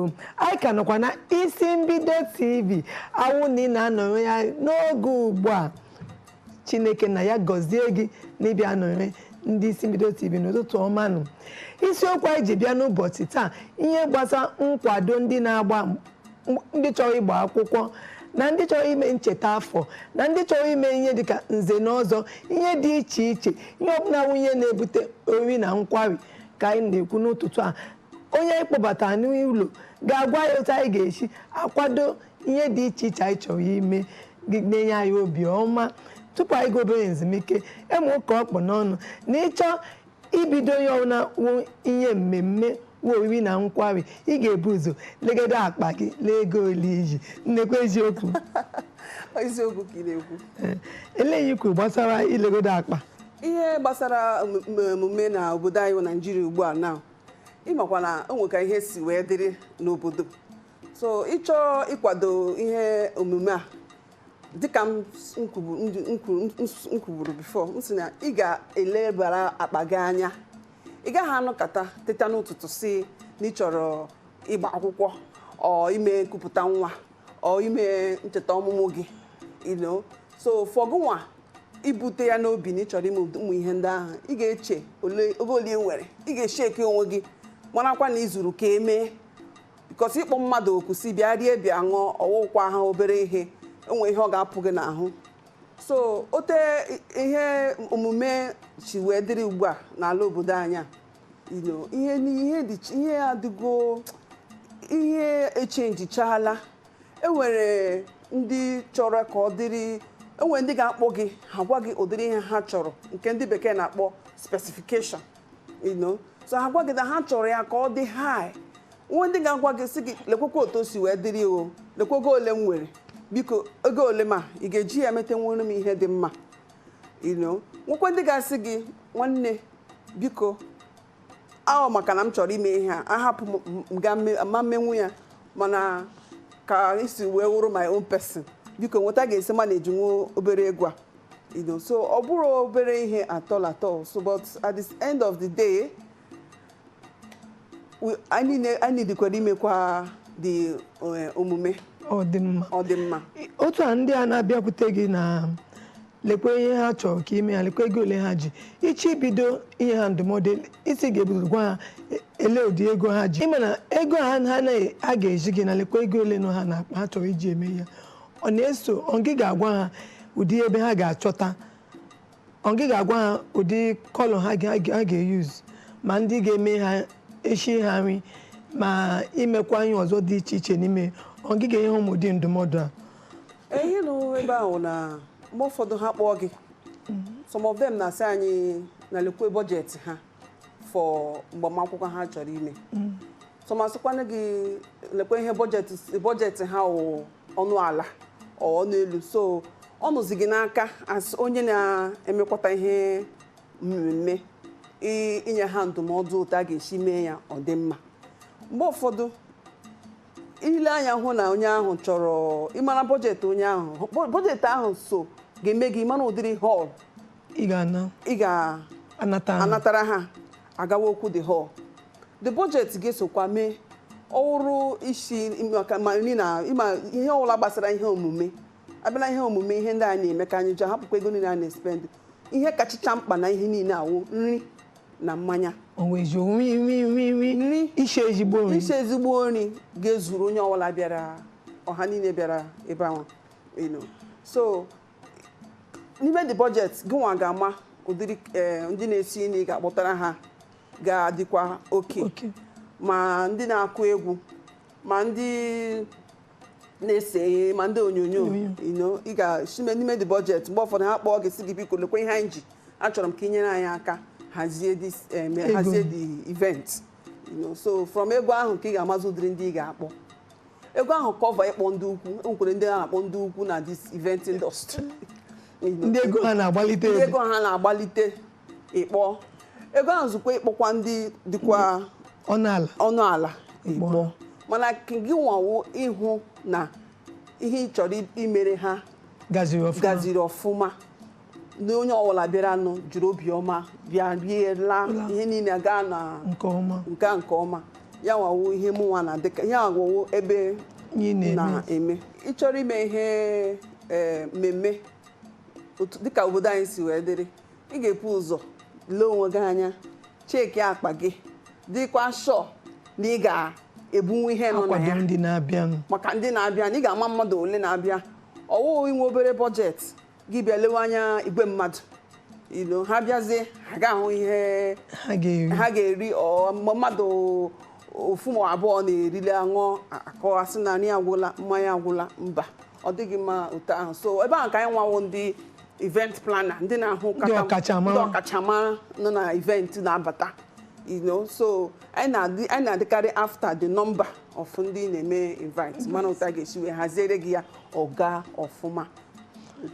Igbo. Anyị ka nọkwa na Isi Mbido TV. Awụ na ị na-anọrọ ya n'oge ugbu a, Chineke na ya gọzie gị n'ịbịa nọrọ ndị Isi Mbido TV n'ụtụtụ ọma nụ. Isiokwu anyị ji bịa n'ụbọchị taa, ihe gbasara nkwado ndị na-agba, ndị chọrọ ịgba akwụkwọ, na ndị chọrọ ime ncheta afọ, na ndị chọrọ ime ihe dịka nze na ọzọ, ihe dị iche iche, ihe ọbụla nwunye na-ebute oriri na nkwari ka anyị na-ekwu n'ụtụtụ a. Onye anyị kpọbatara n'ụlọ ga-agwa ya otu anyị ga-esi akwado ihe dị iche iche anyị chọrọ ime na-enye anyị obi ọma. Tupu anyị ga obere ezumike, eme ụka ọkpụ n'ọnụ na ịchọ ibido ihe ọbụla wụ ihe mmemme wụ oriri na nkwari, ị ga-ebu ụzọ legide akpa gị, lee ego ole iji. Nnekwa eziokwu? Eziokwu ka ị na-ekwu. Elee ihe i kwuru gbasara ilegodo akpa? Ihe gbasara omume na obodo anyị bụ Naijiria ugbu a na ịmakwa na o nweka ihe si wee dịrị n'obodo, so ịchọọ ịkwado ihe omume a, dịka m kwuburu before, m sị na ị ga-elebara akpa gị anya. Ị gaghị anọkọta teta n'ụtụtụ si na ị chọrọ ịgba akwụkwọ, ọ ime nkupụta nwa, ọ ime ncheta ọmụmụ gị. So for gụnwa ibute ya n'obi na ị chọrọ ime ụmụ ihe ndị ahụ, ị ga-eche oge ole ị nwere. Ị ga-esheki onwe gị, marakwa na ị zuru ka emee, because ịkpọ mmadụ oku si bịa rie, bịa ṅụọ, ọwụkwa ha obere ihe, enwe ihe ọ ga-apụ gị n'ahụ. So ote ihe omume si wee dịrị ugbu a n'ala obodo anyị a, ihe ihe dị ihe adịgo, ihe echenjichala. Enwere ndị chọrọ ka ọ dịrị, enwere ndị ga-akpọ gị, ha gwa gị ụdịrị ihe ha chọrọ, nke ndị bekee na-akpọ specification. So ha gwa gị na ha chọrọ ya ka ọ dị high. Nwe ndị ga-agwa gị sị gị lekwekwa otu o si wee dịrị, o lekwa ego ole m nwere, biko ego ole ma ị ga-eji ya mete nwere m ihe dị mma. Nwekwa ndị ga-asị gị, nwanne, biko, ahụ maka na m chọrọ ime ihe a, ahapụ m ga ma mmenwu ya, mana ka isi wee wụrụ my own person, biko nweta ga-esi ma na-ejinwu obere ego a. So ọ bụrụ obere ihe at all at all. So but at the end of the day, anyị niile imekwa the omume. Ọ dị mma. Ọ dị mma. Otu a ndị a na-abịakwute gị na lekwa ihe ha chọrọ ka ime ha, lekwa ego ole ha ji, ịchọ ibido ihe ha ndụmọdụ isi ga-ebuzo gwa ha ele ụdị ego ha ji, ịma na ego ha ha na a ga-eji gị na lekwa ego ole nọ ha n'akpa ha chọrọ iji eme ihe, ọ na-eso ọ gị ga-agwa ha ụdị ebe ha ga-achọta, ọ gị ga-agwa ha ụdị colour ha ga-eyuzu, ma ndị ga-eme ha eshi ha nri, ma imekwa ihe ọzọ dị iche iche n'ime ọ gị ga-enye ha ụmụ ụdị ndụmọdụ a? Ihe nọ ebe ahụ na mgbe ụfọdụ ha kpọọ gị, some of them na-asị anyị na lekwe budget ha for mgbamakwụkwọ ha chọrọ ime. Some asịkwana gị lekwe ihe budget ha wụ, ọnụ ala ọ ọnụ elu. So ọ nụzi gị n'aka as onye na-emekwata ihe mmemme inye ha ndụmọdụ otu a ga-esi mee ya ọ dị mma. Mgbe ụfọdụ ile anya hụ na onye ahụ chọrọ ịmara budget onye ahụ, budget ahụ so ga-eme gị mara ụdịrị hall ị ga-ana ị anata ha. Ga-anatara ha agawa okwu the hall, the budget ga-esokwa mee ọwụrụ isi maka ma nri na ịma ihe ọbụla gbasara ihe omume. Abịala ihe omume, ihe ndị a na-eme ka anyị ji hapụkwa ego niile a na-espend, ihe kachacha mkpa na ihe niile awụ nri na mmanya. O nwezi nri, nri, nri, nri. Nri. Ishe ezigbo nri. Isi ezigbo nri ga-ezuru onye ọbụla bịara, ọha niile bịara ebe ahụ. So n'ime the budget, gịnwa ga-ama ụdịrị ndị na-esi nri ga-akpọtara ha ga-adịkwa oke ma ndị na-akụ egwu, ma ndị na-ese ihe, ma ndị onyonyo. Onyonyo. Ị ga-esi n'ime the budget. Mgbe ụfọdụ ha kpọọ gị sị gị, biko, lekwa ihe anyị ji, achọrọ m ka ị nyere anyị aka hazie this Ego. hazie the event. So from ego ahụ ka ị ga-amazi ụdịrị ndị ị ga-akpọ. Ego ahụ cover ịkpọ ndị ukwu. Enwekwara ndị a na-akpọ ndị ukwu na this event industry. Ndị ego ha na-agbalite ndị ebe. Ego ha na-agbalite ịkpọ. Ego ahụ zukwa ịkpọkwa ndị dịkwa ọnụ ala. Ọnụ ala. Ịkpọ. Ịkpọ, mana ka gị nwawo ịhụ na ihe ị chọrọ imere ha gaziri ọfụma. Gaziri ọfụma, na onye ọbụla bịaranụ jiri obiọma bịa rie laa. Laa. Ihe niile gaa na nke ọma. Nke a nke ọma. Ya nwawo ihe mụnwa na dịka ya nwawo ebe Ihe ị na-eme. Na-eme. Ị chọrọ ime ihe mmemme otu dịka obodo anyị si wee dịrị, ị ga-epu ụzọ lee onwe gị anya, cheki akpa gị, dịkwa sure na ị ga-ebunwu ihe nọ na akwado ya ndị na-abịanụ. Maka ndị na-abịa, na ị ga-ama mmadụ ole na-abịa. Ọwụ inwe obere budget gị bịa lewe anya igwe mmadụ ilo ha bịazie, ha ga-ahụ ihe ha ga-eri. Ha ga-eri. Ọ mgbe mmadụ ofu ma abụọ na-erile aṅụọ akọghasị na nri agwụla, mmanya agwụla. Mba, ọ dịghị mma otu ahụ. So ebe ahụ ka anyị nwawo ndị event planner, ndị na-ahụ Ndị ọkachamara. Ndị ọkachamara nọ na event na-abata. So anyị na-adịkarị after the number of ndị na-eme invite, mana otu a ga-esi wee haziere gị ya, ọ gaa ọfụma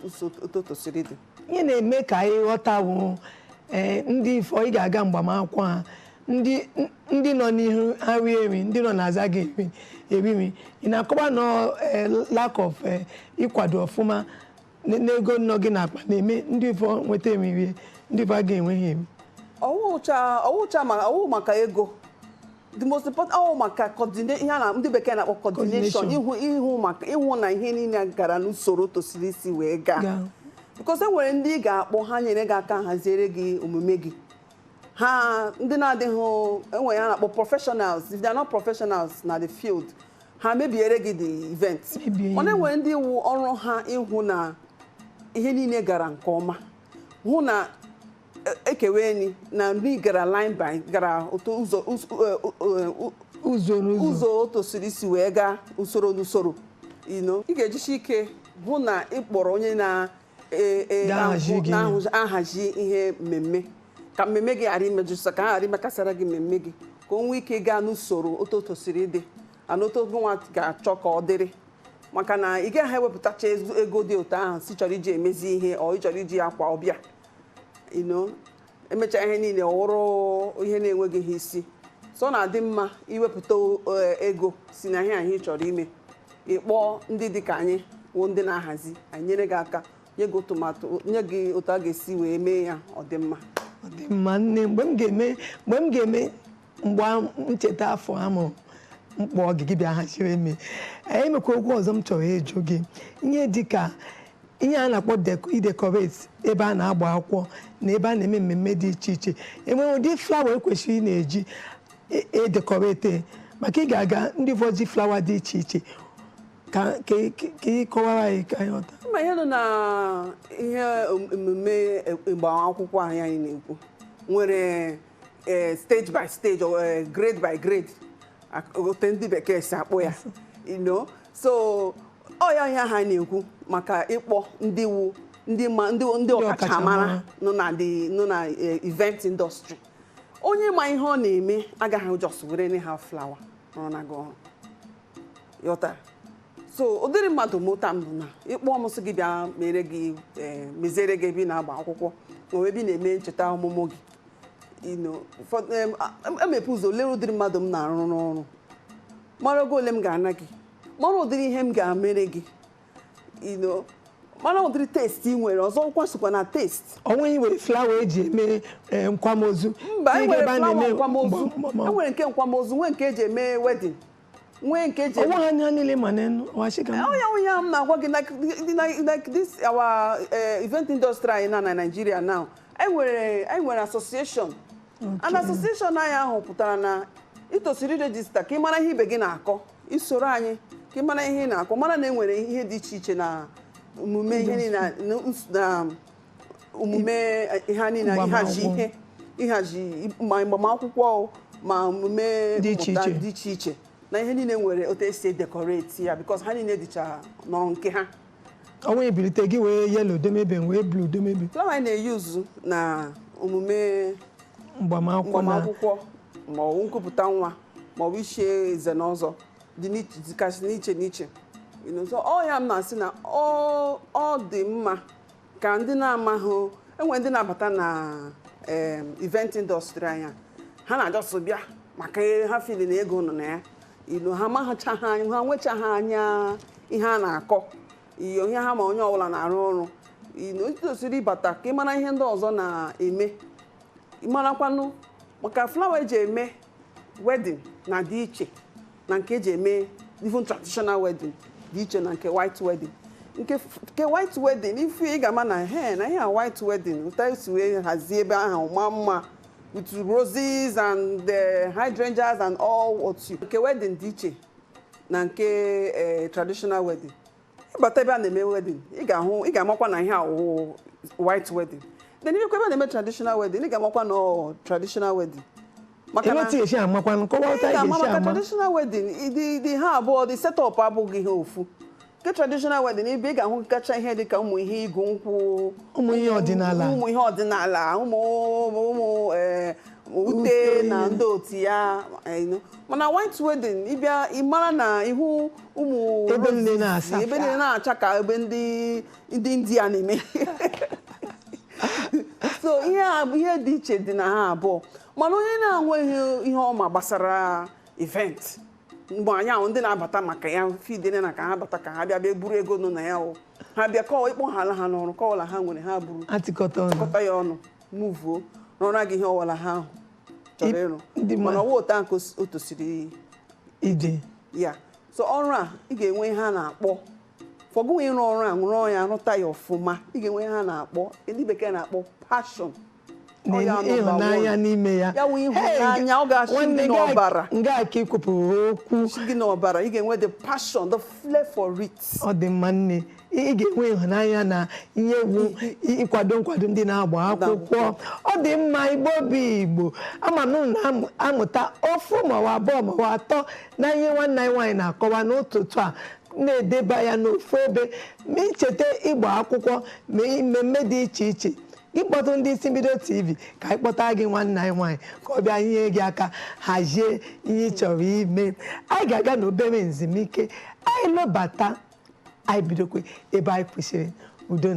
otu o tosiri dị. Ihe na-eme ka anyị ghọta bụ ndị ifo ị ga-aga mgbamakwụkwọ ha, ndị nọ n'ihu ha rie nri, ndị nọ n'azụ ga eri nri. Ị na-akọwa na lack of ịkwado ọfụma n'ego nọ gị n'akpa na-eme ndị ifo nweta nri rie, ndị ifo agaghị enweghị eri. Ọwụcha ma ọwụ maka ego, the most important ọwụ maka coordinate, ihe a na ndị bekee na-akpọ coordination. Coordination. Ịhụ maka ịhụ na ihe niile gara n'usoro tosiri isi wee gaa. Gaa. Because e nwere ndị ị ga-akpọ, ha nyere gị aka haziere gị omume gị. Ha ndị na-adịghị enwere ha na-akpọ professionals, if they are not professionals na the field, ha mebiere gị the event. Mebie ya. Mana enwere ndị iwu ọrụ ha ịhụ na ihe niile gara nke ọma, hụ na ekewe enyi na nri gara line by gara otu ụzọ ụzọ n'ụzọ. Ụzọ o tosiri isi wee gaa, usoro n'usoro. Ị ga-ejisi ike hụ na ị kpọrọ onye na Ga-ahazi gị. Na-ahazi ihe mmemme, ka mmemme gị ghara imejụsa, ka ha ghara imekasara gị mmemme gị, ka o nwee ike gaa n'usoro otu o tosiri ịdị ana otu nwa ga-achọ ka ọ dịrị. Maka na ị gaghị ewepụtacha ego dị otu ahụ si chọrọ iji emezi ihe, ọ ị chọrọ iji akwa ọbịa, emechaa ihe niile ọ wụrụ ihe na-enweghị ihe isi. So ọ na-adị mma iwepụta ego si na ihe ahụ ị chọrọ ime, ịkpọọ ndị dị ka anyị wụ ndị na-ahazi, anyị nyere gị aka, nye gị tomato, nye gị otu a ga-esi wee mee ya ọ dị mma. Ọ dị mma, nne. Mgbe m ga-eme mgbe ncheta afọ amụrụ mkpọ gị, gị bịa haziri eme. Emekwa okwu ọzọ m chọrọ ịjụ gị, ihe dị ka ihe a na-akpọ idecorate ebe a na-agba akwụkwọ na ebe a na-eme mmemme dị iche iche, enwere ụdị flower ekwesịrị ị na-eji edecorate? Maka ị ga-aga ndị ụfọdụ flower dị iche iche, ka ị kọwara anyị ka anyị ghọta. Ma ihe nọ na ihe emume ịgba akwụkwọ anyị na-ekwu nwere stage by stage or grade by grade, otu ndị bekee si akpọ ya. So ọ ya ihe ahụ anyị na-ekwu maka ịkpọ ndị wu ndị ma ndị ọkachamara nọ na the nọ na event industry. Onye ma ihe ọ na-eme agaghị just were anyhow flower rụọ na gị ọrụ, ghọtara? So ụdịrị mmadụ mụta m na ịkpọ m sị gị bịa mere gị meziere gị ebe ị na-agba akwụkwọ ma ọ bụ ebe ị na-eme ncheta ọmụmụ gị, emepe ụzọ lere ụdịrị mmadụ m na-arụ n'ọrụ, mara ogo ole m ga-ana gị, mara ụdịrị ihe m ga-emere gị, mara ụdịrị taste ị nwere. Ọzọ kwa sokwa na taste. Onwe nwere flower eji eme nkwamozu? Mba, e Ihe nwere ebe a flower na-eme nkwamozu, e nwere nke nkwamozu, nwee nke eji eme wedding, nwee nke eji Onwe ha anya niile ma n'enu wachi ka Onye m na-agwa gị, like this our event industry anyị na Nigeria now, anyị nwere association, and association anyị ahụ pụtara na ị tosiri register ka ị mara ihe ibe gị na-akọ, isoro anyị ka ị mara ihe ị na-akọ, mara na e nwere ihe dị iche iche na omume ihe niile na omume ihe niile, ịhazi ihe, ịhazi ma agbamakwụkwọ o, ma omume Dị iche mmụta iche. dị iche iche, na ihe niile nwere otu esi edecorate ya, because ha niile dịcha nọrọ nke ha. Ọnwa ebilite gị wee yellow domebe, wee blue domebe. Flower anyị na-eyuzu na omume mgbamakwụkwọ na mgbamakwụkwọ ma ọ bụ nkwupụta nwa ma ọ bụ ichie eze na ọzọ dị dịgasị n'iche n'iche. So ọ ya m na-asị na ọ dị mma ka ndị na-amaghị enwe ndị na-abata na event industry anya ha na-ajọsụ bịa maka ha feel na ego nọ na ya ilo ha mahacha ha anya, ha nwechaghị anya ihe a na-akọ iyo ihe ha ma onye ọbụla na-arụ ọrụ ino tosiri ịbata ka ị mara ihe ndị ọzọ na-eme, ị marakwanụ maka flower eji eme. Wedding na-adị iche na nke eji eme, even traditional wedding dị iche na nke white wedding. Nke white wedding, ife ị ga-ama na he na ihe a white wedding, ụta esi wee hazie ebe ahụ maa mma with roses and the hydrangeas and all what you. Nke wedding dị iche na nke traditional wedding. Ịbata ebe a na-eme wedding, ị ga-ahụ, ị ga-amakwa na ihe a wụ white wedding. Then ịbịakwa ebe a na-eme traditional wedding, ị ga-amakwa na ọ traditional wedding, maka Ebe na otu esi amakwa, nkọwa ị otu anyị ga-ama ga-esi maka ama. Traditional wedding dị ha abụọ dị setup abụghị ihe ofu. Nke traditional wedding, ebe ị ga-ahụ kacha ihe dị ka ụmụ ihe ịgụ nkwụ, Ụmụ ihe ọdịnala. Ụmụ ihe ọdịnala, ụmụ ute na ndị otu ya, you know. Mana white wedding, ịbịa, ị mara na ihu ụmụ Ebe niile roses, na-asa. Ebe niile na-acha ka ebe ndị India na-eme. So ihe a bụ ihe dị iche dị na ha abụọ. Mana onye na-enweghị ihe ọma gbasara event, mgbe anyị ahụ ndị na-abata maka ya fidene na ka ha bata, ka ha bịa bịa buru ego nọ na ya o, ha bịa kọwa ịkpọghala ha n'ọrụ, kọwala ha nwere, ha buru Atịkọta ọnụ. Kọta ya ọnụ, muvuo rụọra gị ihe ọwala ha ahụ chọrọ ịrụ. Ndị Mana mmadụ. ọwa otu ahụ ka o tosiri Ije. Ya so ọrụ a, ị ga-enwe ihe a na-akpọ fọgụnwa ịrụ ọrụ a, rụọ ya, rụta ya ọfụma, ị ga-enwe ihe a na-akpọ, ndị bekee na-akpọ passion. Na Ọ ya number ịhụnanya one. n'ime ya. Ya wụ ịhụnanya, ọ ga-achị Nwanne gị n'ọbara. Nga ka ị kwupụrụ okwu. Chi gị n'ọbara, ị ga-enwe the passion, the flair for it. Ọ dị mma, nne. Ị ga-enwe ịhụnanya na ihe wu ịkwado nkwado ndị na-agba akwụkwọ. Ọ dị mma. Igbo bụ Igbo, ama m na na-amụta ofu maọbụ abụọ maọbụ atọ na ihe nwanne anyị nwaanyị na-akọwa n'ụtụtụ a, na-edeba ya n'ofu ebe ma icheta ịgba akwụkwọ, ma mmemme dị iche iche, ịkpọtụ ndị Isi Mbido TV ka anyị kpọta gị nwanne anyị nwaanyị ka ọ bịa nye gị aka hazie ihe ị chọrọ ime. Anyị ga-aga n'obere nzumike. Anyị lọbata, anyị bidokwe ebe anyị kwụsịrị. Udo.